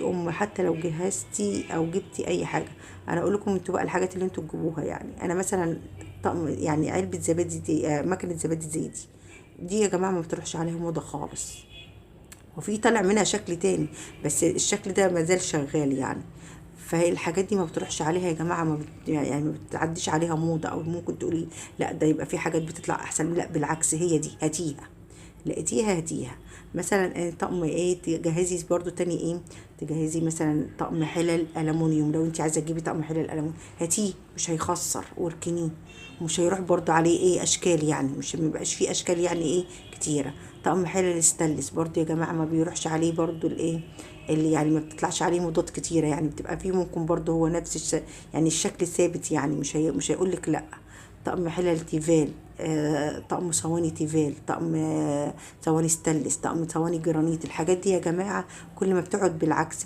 ام حتى لو جهزتي او جبتي اي حاجه، انا اقول لكم انتوا بقى الحاجات اللي انتوا تجيبوها. يعني انا مثلا طقم، يعني علبة زبادي دي، مكنه زبادي زي دي، دي يا جماعة ما بتروحش عليها موضة خالص، وفي طالع منها شكل تاني بس الشكل ده ما زال شغال يعني. فهي الحاجات دي ما بتروحش عليها يا جماعة، ما بت يعني ما بتعديش عليها موضة، او ممكن تقولي لا ده يبقى في حاجات بتطلع احسن، لا بالعكس، هي دي هاتيها، لقيتيها هاتيها. مثلا طقم ايه تجهزي برضو تاني، ايه تجهزي مثلا طقم حلل ألمونيوم، لو انت عايزه تجيبي طقم حلل ألمونيوم هاتيه، مش هيخسر، واركنيه، مش هيروح برضو عليه ايه اشكال، يعني مش مبقاش فيه اشكال يعني ايه كتيرة. طقم حلل ستانلس برضو يا جماعة ما بيروحش عليه برضو الايه اللي يعني ما بتطلعش عليه موضات كتيرة، يعني بتبقى فيه ممكن برضو هو نفس يعني الشكل ثابت، يعني مش هيقولك لا. طقم حلل تيفال، طقم صواني تيفال، طقم صواني ستانلس، طقم صواني جرانيت. الحاجات دي يا جماعة كل ما بتقعد بالعكس